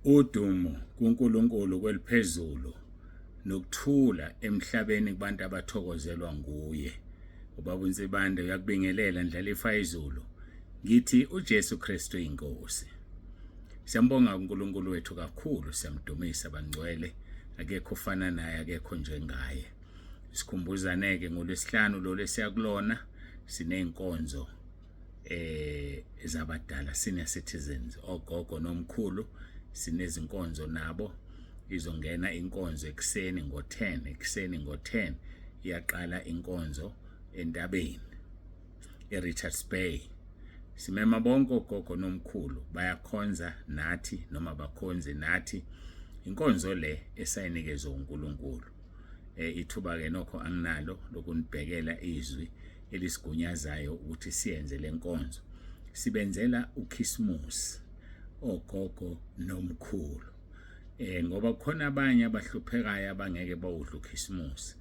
Udumo kuNkulunkulu kweliphezulu nokuthula emhlabeni kubantu abathokozelwa nguye. Ubaba uNsibande uyakubingelela Ndlalifa izulu. Ngithi uJesu Kristu inkosi. Siyambonga uNkulunkulu wethu kakhulu, siyamdumisa bangcwele. Akekho ofana naye, akekho njengaye. Sikhumbuzane-ke ngoLwesihlanu lolu esiyakulona siney'nkonzo zabadala, senior citizens, ogogo nomkhulu, sinezinkonzo nabo. Izongena inkonzo ekuseni ngo-10, ekuseni ngo-10 iyaqala inkonzo entabeni eRichards Bay. Simema bonke ogogo nomkhulu, bayakhonza nathi noma bakhonze nathi. Inkonzo le esayinikezwe uNkulunkulu. Ithuba ke nokho anginalo lokunibhekela izwi elisigunyazayo ukuthi siyenze lenkonzo. Sibenzela uKhisimusi ogogo nomkhulu. Ngoba kukhona abanye abahluphekayo abangeke bawudla uKhisimusi,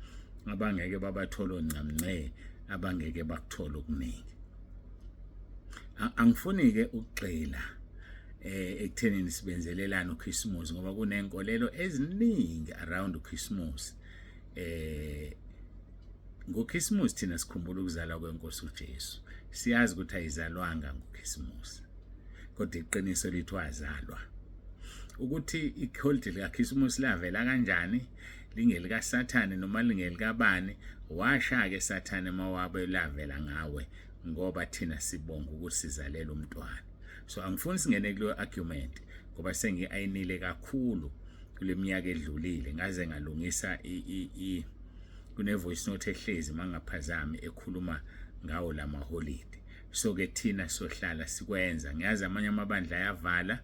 abangeke babathola oncamnce, abangeke bakuthola okuningi. Angifuni ke ukugxila ekuthenini sibenzelelana uKhisimusi ngoba kunenkolelo eziningi around uKhisimusi. NgoKhisimusi thina sikhumbula ukuzalwa kwenkosi uJesu. Siyazi ukuthi ayizalwanga ngoKhisimusi, kodwa iqiniso lithi wazalwa. Ukuthi iholide likaKhisimusi lavela kanjani, lingelikaSathane noma lingelikabani, washa-ke Sathane mawabe lavela ngawe, ngoba thina sibonga ukuthi sizalela umntwana. So angifuni singene kuleyo argument ngoba sengi-ayinile kakhulu kule minyaka edlulile, ngaze ngalungisa i kune voice note ehlezi mangaphazami ekhuluma ngawo lamaholide. So ke thina sohlala sikwenza. Ngiyazi amanye amabandla ayavala,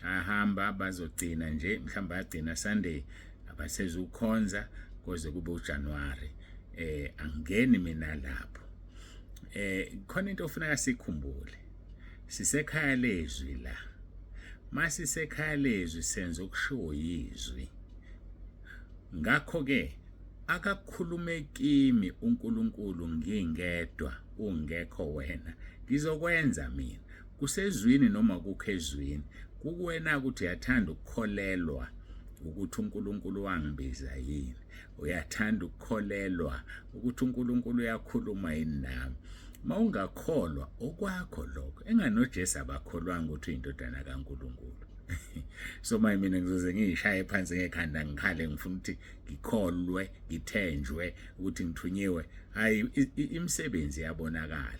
ahamba bazogcina nje mhlawumbe ayagcina Sunday, abasezukhonza koze kube uJanuary. Angeni mina lapho. Khona into ofuneka sikhumbule, sisekhaya lezwi la. Masisekhaya lezwi senza okushiwo yizwi. Ngakho ke akakhulume kimi uNkulunkulu ngingedwa, ungekho wena, ngizokwenza mina. Kusezwini noma kukho ezwini, kukuwena ukuthi uyathanda ukukholelwa ukuthi uNkulunkulu wangibiza yini, uyathanda ukukholelwa ukuthi uNkulunkulu uyakhuluma yini nami. Mawungakholwa okwakho lokho, enganoJesu abakholwanga ukuthi uyindodana kaNkulunkulu. So manje mina ngizoze ngiyishaye phansi ngekhanda ngikhale, ngifuna ukuthi ngikholwe, ngithenjwe ukuthi ngithunyiwe. Hayi, imisebenzi iyabonakala.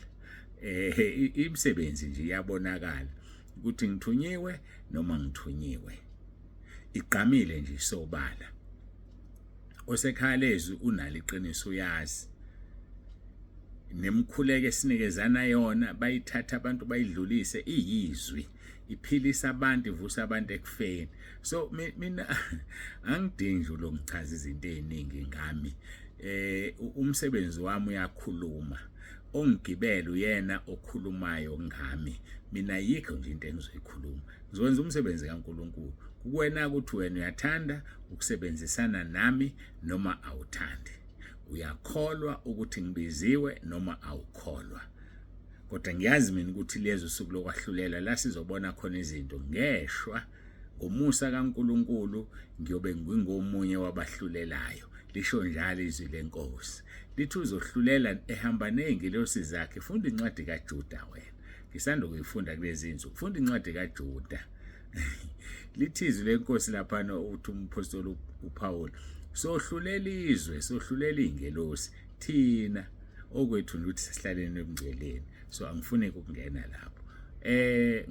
Imisebenzi nje iyabonakala ukuthi ngithunyiwe noma ngithunyiwe. Igqamile nje sobala. Osekhaya lezwi unalo iqiniso, uyazi. Nemkhuleko esinikezana yona bayithatha abantu bayidlulise, iyizwi iphilisa abantu, ivusa abantu ekufeni. So mina angidingi nje ulokuchaza izinto eziningi ngami. Umsebenzi wami uyakhuluma, ongigibela uyena okhulumayo ngami. Mina yikho nje into engizoyikhuluma, ngizokwenza umsebenzi kaNkuluNkulu. Kuwena ukuthi wena uyathanda ukusebenzisana nami noma awuthandi, uyakholwa ukuthi ngibiziwe noma awukholwa. Kodwa ngiyazi mina ukuthi lezo usuku lokwahlulela la sizobona khona izinto. Ngeshwa ngomusa kaNkuluNkulu ngiyobe ngingomunye wabahlulelayo. Lisho njalo izwi lenkosi, lithi uzohlulela ehamba nezingilosi zakhe. Funda incwadi kaJuda wena, ngisanda kuyifunda kulezi insuku. Funda incwadi kaJuda, lithi izwi lenkosi laphana, uthi umpostoli uPaul, sohlulela izwe, sohlulela izingelosi. Thina okwethu nje ukuthi sihlaleni ebungcweleni. So angifuni ukungena lapho.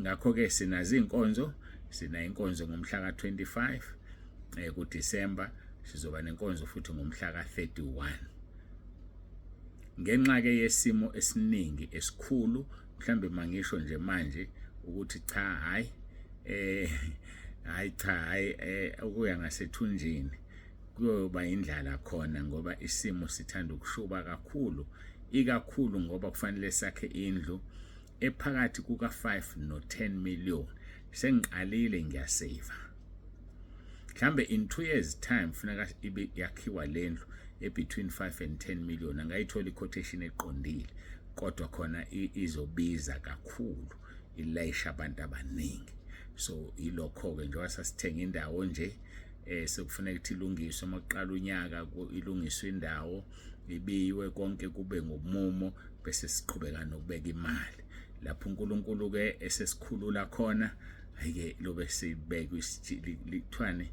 Ngakho ke sinazo inkonzo, sina inkonzo ngomhla ka25 kuDecember, sizoba nenkonzo futhi ngomhla ka31. Ngenxa ke yesimo esiningi esikhulu, mhlambe mangisho nje manje ukuthi cha, hayi, hayi cha, hayi, ukuya ngasethunjini kuyoba indlala khona, ngoba isimo sithanda ukushuba kakhulu, ikakhulu ngoba kufanele sakhe indlu ephakathi kuka-5 no-10 million. Sengiqalile ngiyasave, mhlambe in 2 years time funeka ibe yakhiwa lendlu e-between 5 and 10 million. Angayithola i-quotation eqondile, kodwa khona izobiza kakhulu, ilayisha abantu abaningi. So ilokho-ke njengoba sasithenga indawo nje sekufuneka ukuthi ilungiswe uma kuqala unyaka, ilungiswe indawo, ibiyiwe konke kube ngomumo, bese siqhubeka nokubeka imali lapho uNkulunkulu ke esesikhulula khona. Ayike lobe sibekwe lithwane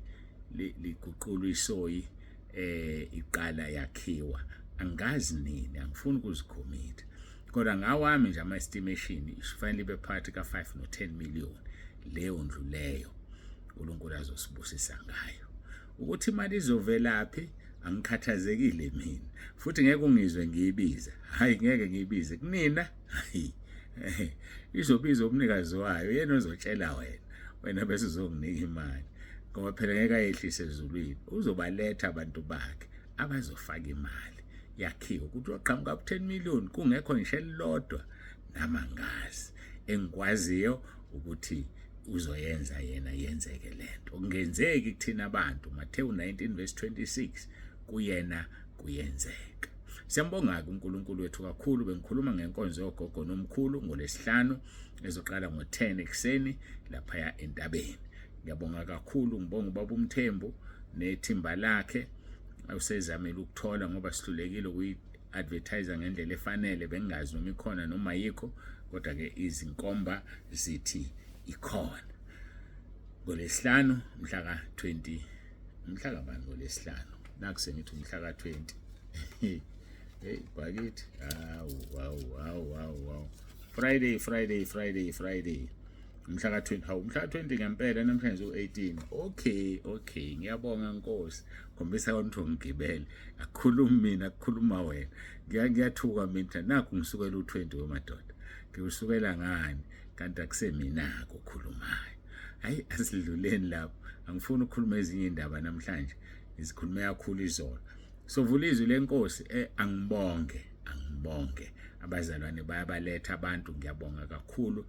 liguqulwa isoyi iqala yakhiwa. Angazi nini, angifuni ukuzikhomitha, kodwa ngawami nje ama-estimation ifanele ibe phakathi ka-5 no-10 million leyo ndlu leyo uNkulunkulu azosibusisa ngayo. Ukuthi imali izovelaphi angikhathazekile mina, futhi ngeke ungizwe ngiyibiza. Hayi, ngeke ngiyibize kunina. Hayi, izobiza umnikazi wayo, yena ozotshela wena bese uzonginika imali, ngoba phela ngeke ayehlise ezulwini. Uzobaletha abantu bakhe abazofaka imali yakhiwe. Ukuthi waqhamuka ku-10 million kungekho ngisho elilodwa, namangazi engikwaziyo ukuthi uzoyenza yena yenzeke lento. Okungenzeki kuthina abantu, Matthew 19 verse 26, kuyena kuyenzeka. Siyambonga-ke uNkulunkulu wethu kakhulu. Bengikhuluma ngenkonzo yogogo nomkhulu ngoLwesihlanu ezoqala ngo-10 ekuseni laphaya entabeni. Ngiyabonga kakhulu, ngibonga ubaba uMthembu nethimba lakhe usezamile ukuthola, ngoba sihlulekile ukuyi-advertise ngendlela efanele. Bengingazi noma ikhona noma ayikho, kodwa-ke izinkomba zithi ikhona. NgoLwesihlanu mhla ka-20, mhla kabani ngoLwesihlanu? Naku sengithi umhla ka-20. Hey bakithi, hawu hawu hawu hawu hawu, Friday, Friday, Friday, Friday mhla ka-20. Hawu, mhla ka-20 ngempela, namhlanje u-18. Okay, ngiyabonga Nkosi, khombisa ukuthi ungigibele. Akukhulumi mina, akukhuluma wena. Ngiyathuka mina, nakhu ngisukela u-20 wemadoda, ngiwusukela ngani kanti akusemina okhulumayo? Hayi, asidluleni lapho, angifuni ukukhuluma ezinye indaba namhlanje, ngizikhulume kakhulu izolo. Sovula izwi lenkosi. Angibonge, abazalwane bayabaletha abantu, ngiyabonga kakhulu.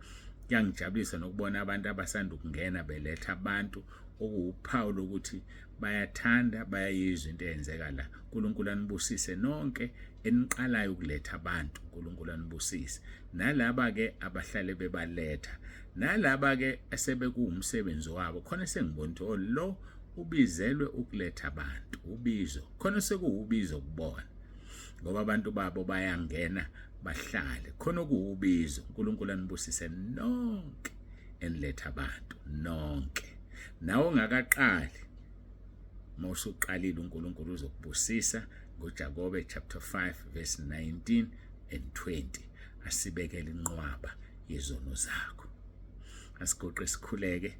Kuyangijabulisa nokubona abantu abasanda ukungena beletha abantu, okuwuphawu lokuthi bayathanda, bayayizwa into eyenzeka la. uNkulunkulu anibusise nonke eniqalayo ukuletha abantu, uNkulunkulu anibusise. Nalaba ke abahlale bebaletha, nalaba ke asebekuwumsebenzi wabo khona, sengibona ukuthi oh, lo ubizelwe ukuletha abantu, ubizo khona, sekuwubizo kubona, ngoba abantu babo bayangena bahlale khona, okuwubizo. uNkulunkulu anibusise nonke eniletha abantu nonke. Nawe ongakaqali, mawusuqalile uNkulunkulu uzokubusisa ngoJakobe chapter 5 verse 19 and 20, asibekele inqwaba yezono zakho. Asigoqe sikhuleke.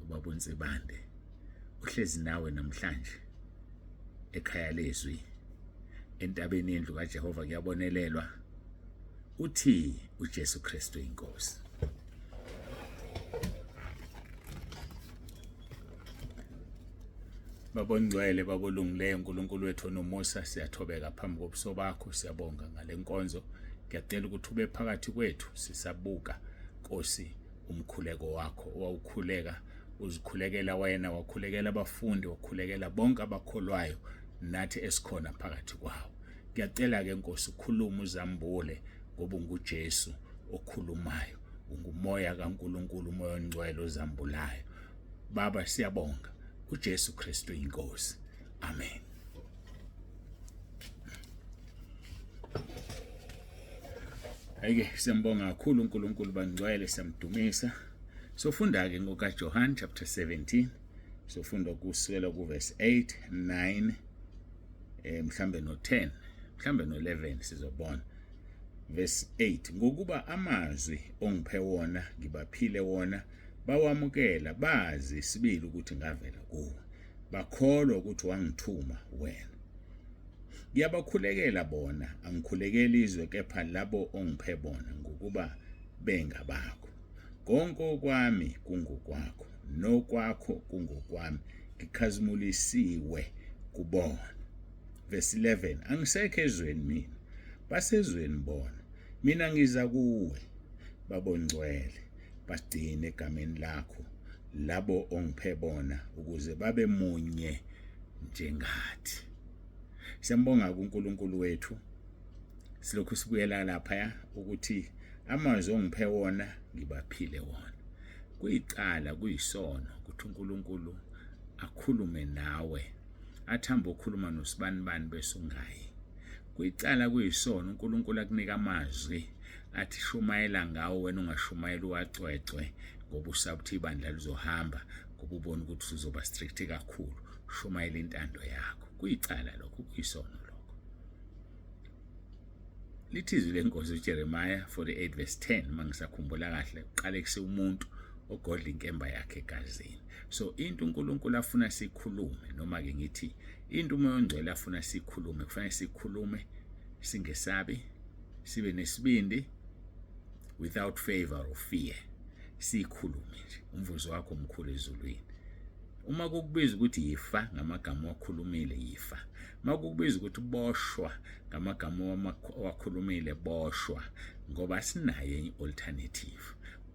Ubaba uNsibande uhlezi nawe namhlanje ekhaya lezwi, entabeni yendlu kaJehova kuyabonelelwa. Uthi uJesu Kristu inkosi. Baba ongcwele, Baba olungileyo, uNkulunkulu wethu onomusa, siyathobeka phambi kobuso bakho, siyabonga ngale nkonzo. Ngiyacela ukuthi ube phakathi kwethu sisabuka, Nkosi, umkhuleko wakho owawukhuleka uzikhulekela wena, wakhulekela abafundi, wakhulekela bonke abakholwayo nathi esikhona phakathi kwawo. Ngiyacela-ke Nkosi, ukhulume uzambule, ngoba unguJesu okhulumayo, ungumoya kaNkulunkulu, umoya ongcwele ozambulayo. Baba, siyabonga, uJesu Kristu inkosi. Amen. Ayike, siyambonga kakhulu uNkulunkulu, bangcwele, siyamdumisa. Sofunda ke ngokaJohn chapter 17, sofunda kusukela kuverse 8 9 mhlambe no 10, mhlambe no 11, sizobona. Verse 8: ngokuba amazwi ongiphe wona ngibaphile wona, bawamukela, bazi isibili ukuthi ngavela kuwe, bakholwa ukuthi wangithuma wena. Ngiyabakhulekela bona, angikhulekeli izwe, kepha labo ongiphe bona, ngokuba bengabakho. Konke okwami kungokwakho, nokwakho kungokwami, ngikhazimulisiwe kubona. Verse 11: angisekho ezweni mina, basezweni bona, mina ngiza kuwe. Babongcwele, bagcine egameni lakho labo ongiphe bona, ukuze babe munye njengathi. Siyambonga kuNkulunkulu wethu. Silokhu sibuyela lapha ukuthi amazwi ongiphe wona ngibaphile wona. Kuyicala, kuyisono ukuthi uNkulunkulu akhulume nawe athi hamba okhuluma nosibanibani bese ungayi. Kuyicala, kuyisono uNkulunkulu akunika amazwi athi shumayela ngawo wena ungashumayela uwacwecwe ngoba usaba ukuthi ibandla lizohamba ngoba ubona ukuthi uzoba strict kakhulu. Shumayela intando yakho. Kuyicala lokho, kuyisono lokho. Lithi izwi lenkosi uJeremiah 48 verse 10 uma ngisakhumbula kahle, uqalekise umuntu ogodla inkemba yakhe egazini. So into uNkulunkulu afuna sikhulume, noma ke ngithi into uMoya oNgcwele afuna sikhulume, kufanele sikhulume singesabi, sibe nesibindi without favor or fear. Sikhulume nje, umvuzo wakho omkhulu ezulwini. Uma kukubiza ukuthi yifa ngamagama owakhulumile, yifa. Uma kukubiza ukuthi boshwa ngamagama owakhulumile, boshwa, ngoba asinayo enye alternative.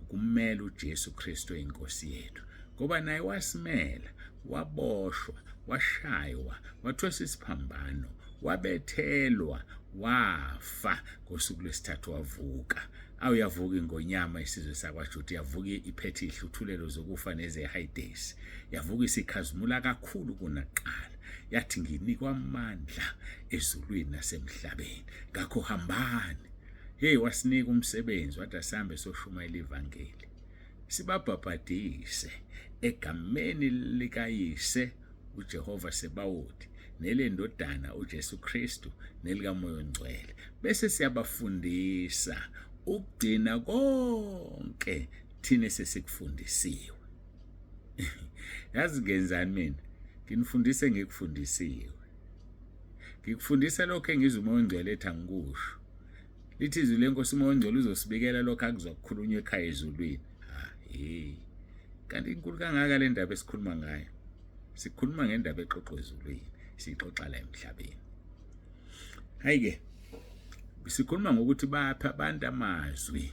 Ukumela uJesu Kristu inkosi yethu, ngoba naye wasimela, waboshwa, washaywa, wathweswa isiphambano, wabethelwa, wafa, ngosuku lwesithathu wavuka. Awuyavuka ingonyama isizwe sakwaJuda, yavuka iphethe ihluthulelo zokufa nezeHayidesi, yavuka isikhazimula kakhulu kunakuqala, yathi nginikwa amandla ezulwini nasemhlabeni, ngakho hambani. Hey, wasinika umsebenzi, wathi asihambe soshumayela ivangeli, sibabhabhadise egameni likaYise uJehova Sebawoti nelendodana uJesu Kristu nelikaMoya oNgcwele, bese siyabafundisa ukugcina konke thina sesikufundisiwe. Yazi ngenzani mina? Nginifundise ngikufundisiwe. Ngikufundisa lokho engizwa uMoya oNgcwele ethi angikusho. Lithi izwi lenkosi uMoya oNgcwele uzosibikela lokho akuzwa kukhulunywa ekhaya ezulwini. Ha, hey. Kanti inkulu kangaka le ndaba esikhuluma ngayo. Sikhuluma ngendaba exoxwa ezulwini, siyixoxa la emhlabeni. Hayi ke, sikhuluma ngokuthi bapha abantu amazwi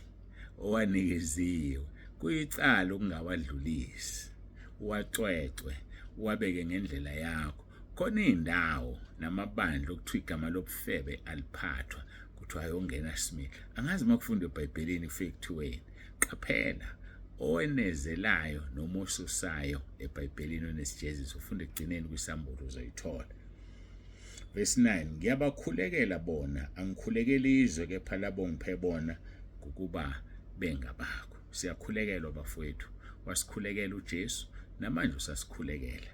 owanikeziwe. Kuyicala ukungawadlulisi, uwacwecwe, uwabeke ngendlela yakho. Khona iy'ndawo namabandla okuthiwa igama lobufebe aliphathwa, kuthiwa ayongena simile. Angazi uma kufundwa eBhayibhelini kufike kuthiweni. Qaphela, owenezelayo noma osusayo eBhayibhelini onesijeziso, ufunda ekugcineni kwisambulo uzoyithola. Verse 9, ngiyabakhulekela bona, angikhulekeli izwe kepha labo ngiphe bona ngokuba bengabakho. Siyakhulekelwa bafowethu, wasikhulekela uJesu, namanje usasikhulekela,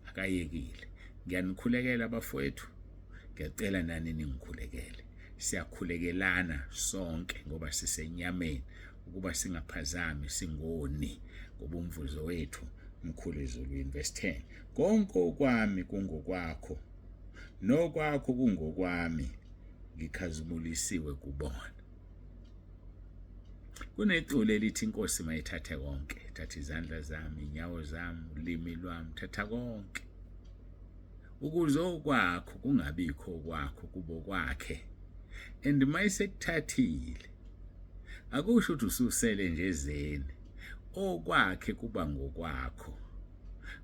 akayekile. Ngiyanikhulekela bafowethu, ngiyacela nani ningikhulekele. Siyakhulekelana sonke ngoba sisenyameni, ukuba singaphazami singoni, ngoba umvuzo wethu mkhulu ezulwini. Verse 10, konke okwami kungokwakho, nokwakho kungokwami, ngikhazimulisiwe kubona. Kuneculo elithi inkosi mayithathe konke, thatha izandla zami, inyawo zami, ulimi lwami, thatha konke, ukuze okwakho kungabikho okwakho, kubo kwakhe. And mayisekuthathile akusho ukuthi ususele nje ezeni, okwakhe kuba ngokwakho,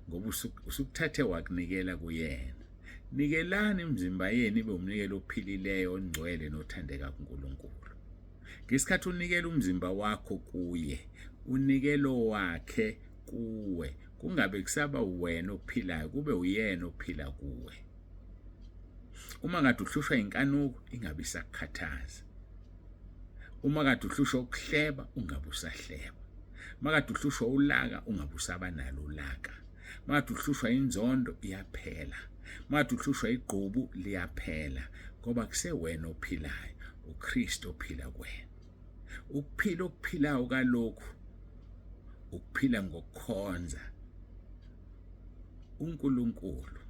ngoba usukuthathe wakunikela kuyena. Nikelani imizimba yenu ibe umnikelo ophilileyo, ongcwele nothandeka kuNkulunkulu. Ngesikhathi unikela umzimba wakho kuye, unikelo wakhe kuwe, kungabe kusaba wena ophilayo, kube uyena ophila kuwe. Uma kade uhlushwa inkanuko, ingabe isakukhathaza. Uma kade uhlushwa ukuhleba, ungabe usahleba. Uma kade uhlushwa ulaka, ungabe usaba nalo ulaka. Uma kade uhlushwa inzondo, iyaphela. Uma kade uhlushwa igqubu, liyaphela, ngoba kusewena ophilayo, uKristu ophila kuwena. Ukuphila okuphilayo kalokhu ukuphila ngokukhonza uNkulunkulu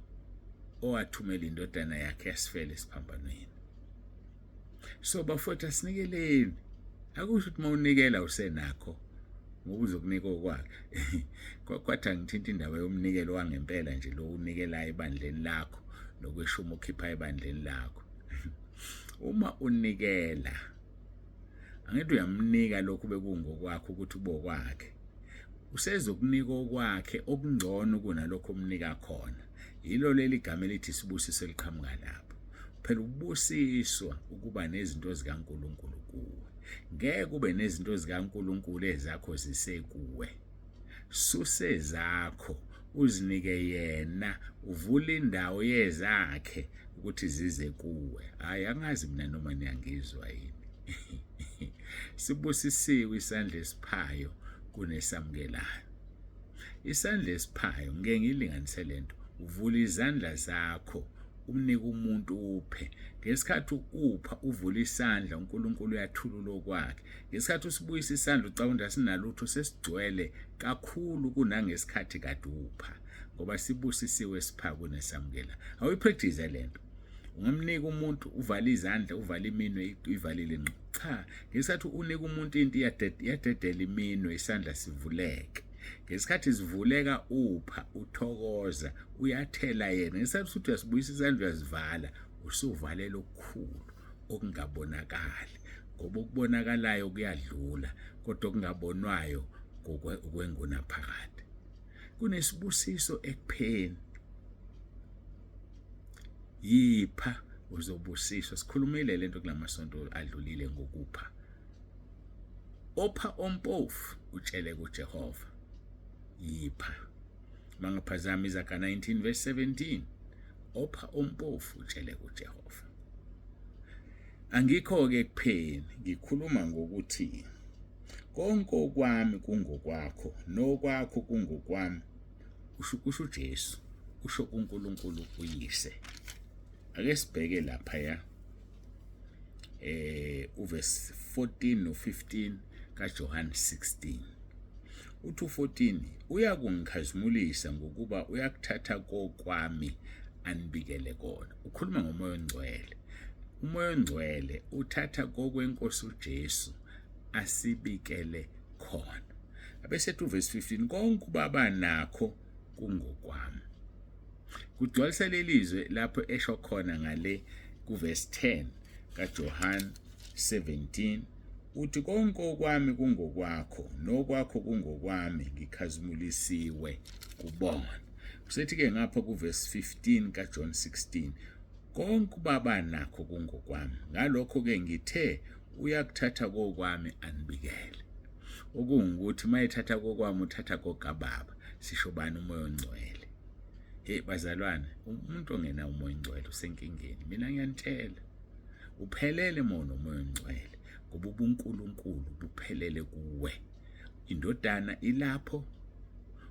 owathumela indodana yakhe yasifela esiphambanweni. So bafowethu, asinikeleni. Akusho ukuthi uma unikela usenakho ngoba uzokunika okwakhe. Kwathi angithinta indaba yomnikelo wangempela nje, lo unikelayo ebandleni lakho, nokweshumi okhipha ebandleni lakho. Uma unikela, angithi uyamnika lokhu bekungokwakho ukuthi kube okwakhe, usezokunika okwakhe okungcono kunalokho omnika khona. Yilo leli gama elithi isibusiso eliqhamuka lapho. Phela ukubusiswa ukuba nezinto zikaNkulunkulu kuwe. Ngeke ube nezinto zikaNkulunkulu ezakho zisekuwe. Suse zakho uzinike yena, uvule indawo yezakhe ukuthi zize kuwe. Hayi, angazi mina noma niyangizwa yini. Sibusisiwe isandla esiphayo kunesamukelayo. Isandla esiphayo ngeke ngilinganise lento. Uvula izandla zakho unike umuntu uphe. Ngesikhathi upha uvula isandla uNkulunkulu uyathulula okwakhe. Ngesikhathi usibuyisa isandla ucabanga ukuthi asinalutho sesigcwele kakhulu kunangesikhathi kade upha ngoba sibusisiwe sipha kunesamukela. Awuyipractice lento. Ungamnika umuntu uvale izandla uvale iminwe ivalile ngqo. Cha, ngesikhathi unika umuntu into iyadedela iminwe isandla sivuleke. Ngesikhathi sivuleka upha uthokoza uyathela yena. Ngesikhathi usuthi uyasibuyisa isandla uyazivala usuvalela okukhulu okungabonakali ngoba okubonakalayo kuyadlula kodwa okungabonwayo okwengunaphakade. Kunesibusiso ekupheni. Yipha uzobusiswa. Sikhulumile lento kulamasonto adlulile ngokupha. Opha ompofu utshele kuJehova. Yipha. Mangaphazami iZaga 19 verse 17. Opha ompofu utshele kuJehova. Angikho-ke ekupheni ngikhuluma ngokuthi konke okwami kungokwakho nokwakho kungokwami usho kusho uJesu usho uNkulunkulu uyise ake sibheke lapha ya uverse 14 no 15 kaJohn 16 uthi u14 uyakungikhazimulisa ngokuba uyakuthatha kokwami anibikele kona ukhuluma ngomoya ongcwele umoya ongcwele uthatha kokwenkosi uJesu asibikele khona abesethi uvesi 15 konke ubaba nakho kungokwami kugcwalisa leli zwe lapho esho khona ngale kuvesi 10 kaJohn 17 uthi konke okwami kungokwakho nokwakho kungokwami ngikhazimulisiwe kubona kusethi ke ngapha kuvesi 15 kaJohn 16 konke ubaba nakho kungokwami ngalokho ke ngithe uyakuthatha kokwami anibikele okungukuthi mayethatha kokwami uthatha kokababa sisho bani umoya ongcwele hey bazalwane umuntu ongena umoya ongcwele usenkingeni mina ngiyanitshela uphelele mona umoya ongcwele ngoba ubuNkulunkulu buphelele kuwe indodana ilapho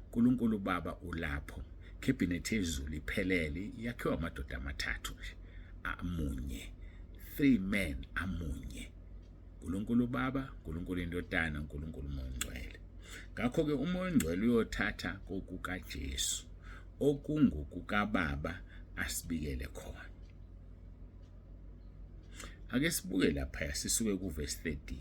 uNkulunkulu baba ulapho cabinet yezulu iphelele yakhiwa amadoda amathathu nje amunye three men amunye uNkulunkulu Baba, uNkulunkulu iNdodana, uNkulunkulu uMoya oNgcwele. Ngakho-ke uMoya oNgcwele uyothatha kokukaJesu okungokukaBaba asibikele khona. Ake sibuke lapha sisuke kuvesi 13.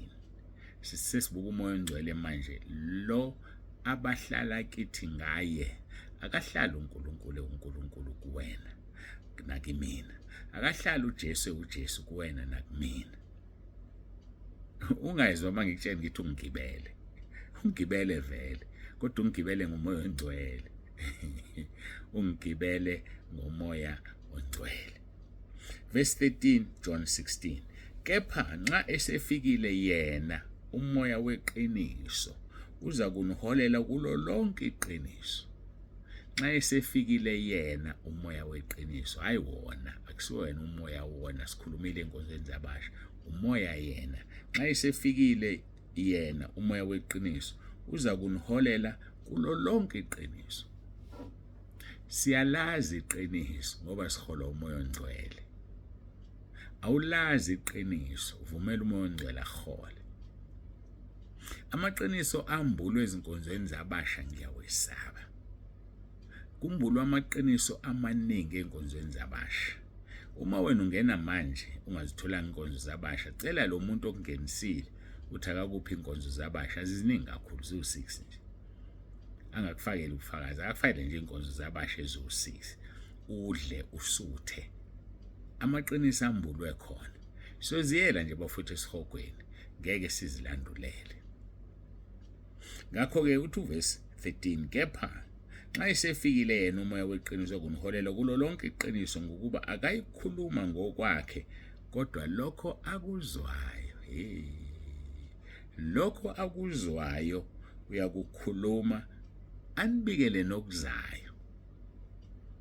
Sesibuka uMoya oNgcwele manje lo abahlala kithi ngaye akahlali uNkulunkulu uNkulunkulu kuwena nakimina akahlali uJesu uJesu kuwena nakumina ungayizwa uma ngikutshela ngithi ungigibele ungigibele vele kodwa ungigibele ngomoya ongcwele ungigibele ngomoya ongcwele verse 13 John 16 kepha nxa esefikile yena umoya weqiniso uza kuniholela kulo lonke iqiniso nxa esefikile yena umoya weqiniso hayi wona akusiwo wena umoya wona sikhulumile enkonzweni zabasha umoya yena nxa esefikile yena umoya weqiniso uza kuniholela kulo lonke iqiniso siyalazi iqiniso ngoba siholwa umoya ongcwele awulazi iqiniso vumela umoya ongcwele ahole Amaqiniso ambulwe ezinkonzweni zabasha ngiyawesaba. Kumbulwa amaqiniso amaningi ey'nkonzweni zabasha. Uma wena ungena manje ungazitholanga inkonzo zabasha, cela lo muntu okungenisile uthi akakuphi inkonzo zabasha, ziziningi kakhulu ziwu-6 nje. Angakufakeli ubufakazi, akakufakele nje inkonzo zabasha eziwu-6. Udle usuthe. Amaqiniso ambulwe khona. Siyoziyela nje bafowethu esihogweni. Ngeke sizilandulele. Ngakho-ke uthi uvesi 13 kepha nxa esefikile yena umoya weqiniso kuniholela kulo lonke iqiniso ngokuba akayikhuluma ngokwakhe kodwa lokho akuzwayo hey lokho akuzwayo uyakukhuluma anibikele nokuzayo.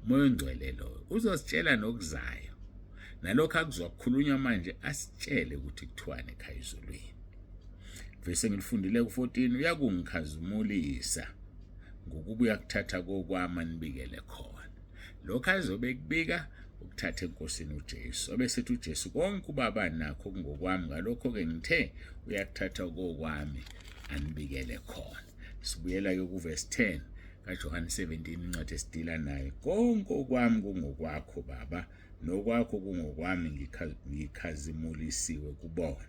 Moya ongcwele loyo uzositshela nokuzayo, nalokho akuzwa kukhulunywa manje asitshele ukuthi kuthiwani ekhaya ezulwini. Vese ngilifundile ku-14, uyakungikhazimulisa ngokuba uyakuthatha kokwami anibikele khona. Lokho azobe kubika ukuthatha eNkosini uJesu. Abesethi uJesu, konke uBaba nakho kungokwami, ngalokho-ke ngithe uyakuthatha kokwami anibikele khona. Sibuyela-ke kuvesi 10 kaJohane 17, incwadi esidila nayo. Konke okwami kungokwakho Baba, nokwakho kungokwami, ngikhazimulisiwe kubona.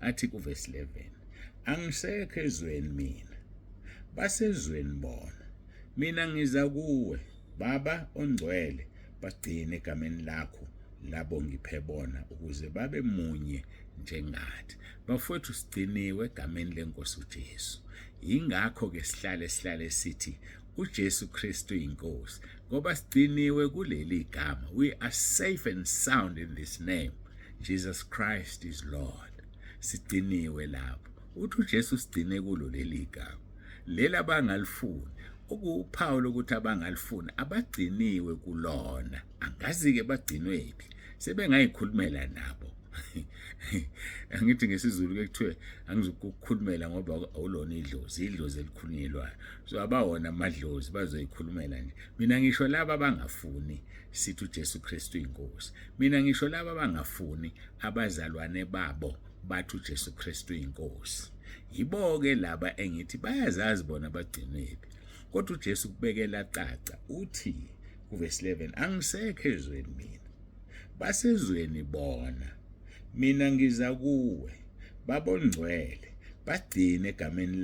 Athi kuvesi 11, angisekho ezweni mina, basezweni bona, mina ngiza kuwe Baba ongcwele, bagcine egameni lakho labo ngiphe bona, ukuze babe munye njengathi. Bafowethu, sigciniwe egameni lenkosi uJesu. Yingakho ke sihlale sithi uJesu Kristu inkosi, ngoba sigciniwe kuleli gama. We are safe and sound in this name. Jesus Christ is Lord. Sigciniwe lapho. Uthi uJesu sigcine kulo leli gama. Leli abangalifuni, okuwuphawu lokuthi abangalifuni abagciniwe kulona. Angazi-ke bagcinwephi, sebengayikhulumela nabo. Angithi ngesiZulu ke kuthiwe angizukukhulumela ngoba awulona idlozi, idlozi elikhulunyelwayo. So abawona amadlozi bazoyikhulumela nje. Mina ngisho laba abangafuni sithi uJesu Kristu inkosi. Mina ngisho laba abangafuni abazalwane babo bathi uJesu Kristu inkosi. Yibo-ke laba engithi bayazazi bona bagcinwephi. Kodwa uJesu kubekela caca uthi kuvesi 11, angisekho ezweni mina, basezweni bona, mina ngiza kuwe, babongcwele, bagcine egameni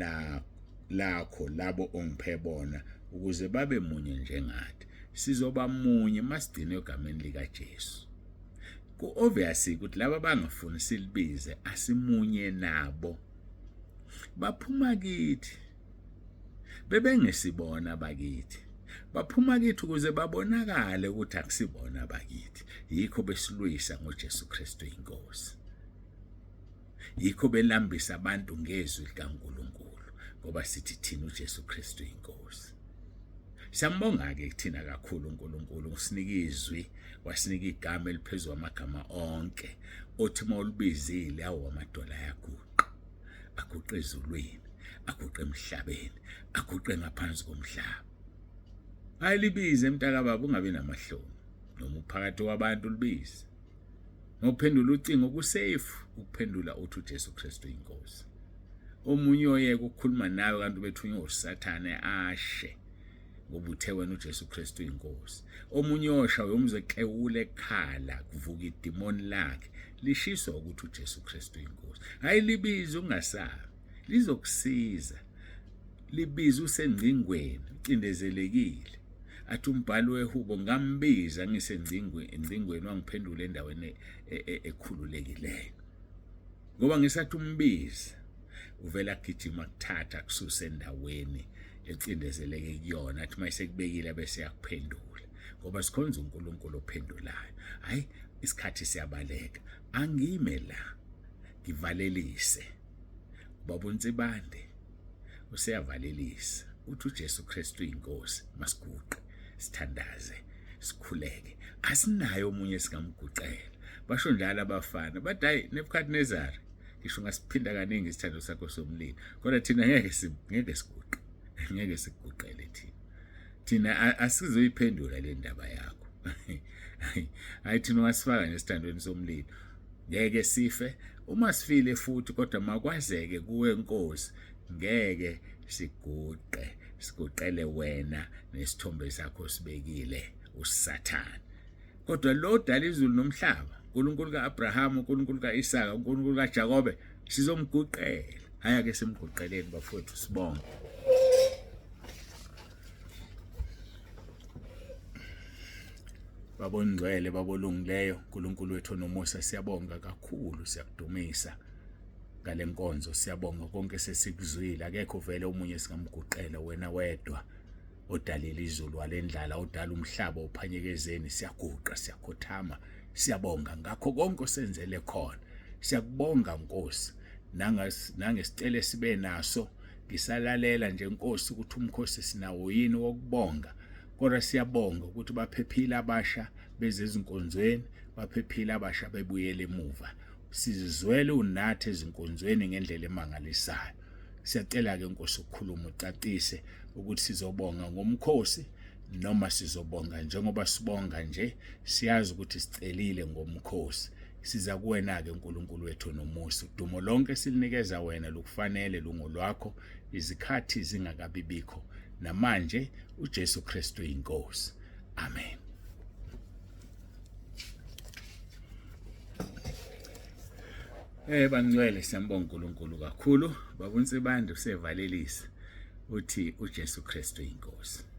lakho labo ongiphe bona, ukuze babe munye njengathi. Sizoba munye masigcine egameni likaJesu. Ku-obvious ukuthi laba bangafuni silibize asimunye nabo, baphuma kithi, bebengesibona bakithi, baphuma kithi ukuze babonakale ukuthi akusibona bakithi. Yikho besilwisa ngoJesu Kristu inkosi, yikho belambisa abantu ngezwi likaNkulunkulu, ngoba sithi thina uJesu Kristu inkosi. Siyambonga-ke kuthina kakhulu uNkulunkulu usinika izwi, wasinika igama eliphezu kwamagama onke, othi uma ulibizile awu amadola ayaguqa, aguqe ezulwini, aguqe emhlabeni, aguqe ngaphansi komhlaba. Hayi libize mntakababa, ungabi namahloni, noma uphakathi kwabantu libize. Ngokuphendula ucingo kusafe ukuphendula uthi uJesu Kristu inkosi. Omunye oyeka ukukhuluma nawe kanti ubethunywe uSathane ashe ngoba uthe wena uJesu Kristu inkosi. Omunye osha uyomuzwe eklewula ekhala kuvuka idimoni lakhe lishiswa ukuthi uJesu Kristu inkosi. Hayi libize ungasabi, lizokusiza. Libize usengcingweni, ucindezelekile. Athi umbhali wehubo, ngambiza ngisengcingweni, engcingweni wangiphendula endaweni ekhululekileyo. Ngoba ngisathi umbiza uvela gijima kuthatha kususe endaweni ecindezeleke kuyona, athi mayisekubekile bese yakuphendula, ngoba sikhonza uNkulunkulu ophendulayo. Hayi isikhathi siyabaleka, angime la ngivalelise. Ubaba uNsibande useyavalelisa, uthi uJesu Kristu inkosi. Masiguqe sithandaze sikhuleke, asinayo omunye singamguqela. Basho njalo abafana bathi hayi Nebuchadnezzar, ngisho ungasiphinda kaningi isithando sakho somlilo, kodwa thina ngeke ngeke siguqe, ngeke siguqele thina. Thina asizoyiphendula le ndaba yakho. Hayi thina ungasifaka nje esithandweni somlilo, ngeke sife. Uma sifile futhi, kodwa makwazeke kuwe Nkosi, ngeke siguqe, siguqele wena nesithombe sakho sibekile uSathane. Kodwa lo dala izulu nomhlaba, uNkulunkulu kaAbraham, uNkulunkulu kaIsaka, uNkulunkulu kaJakobe, sizomguqela. Hhayi ake simguqeleni bafowethu, sibonge. Babongcwele, babolungileyo, uNkulunkulu wethu onomusa, siyabonga kakhulu, siyakudumisa ngale nkonzo, siyabonga konke sesikuzwile. Akekho vele omunye singamguqela, wena wedwa odalile izulu walendlala, odala umhlaba uphanyekezeni. Siyaguqa, siyakhothama, siyabonga ngakho konke osenzele khona. Siyakubonga Nkosi, nangesicelo sibe naso. Ngisalalela nje Nkosi ukuthi umkhosi sinawo yini wokubonga, kodwa siyabonga ukuthi baphephile abasha beze ezinkonzweni, baphephile abasha bebuyele emuva. Sizizwele unathi ezinkonzweni ngendlela emangalisayo. Siyacela-ke Nkosi ukukhuluma ucacise ukuthi sizobonga ngomkhosi noma sizobonga njengoba sibonga nje, siyazi ukuthi sicelile ngomkhosi. Siza kuwena-ke uNkulunkulu wethu nomusa, udumo lonke silinikeza wena, lukufanele, lungolwakho, izikhathi zingakabibikho namanje. uJesu Kristu inkosi. Amen. Bangcwele, siyambonga uNkulunkulu kakhulu. Baba uNsibande usevalelisa uthi uJesu Kristu inkosi.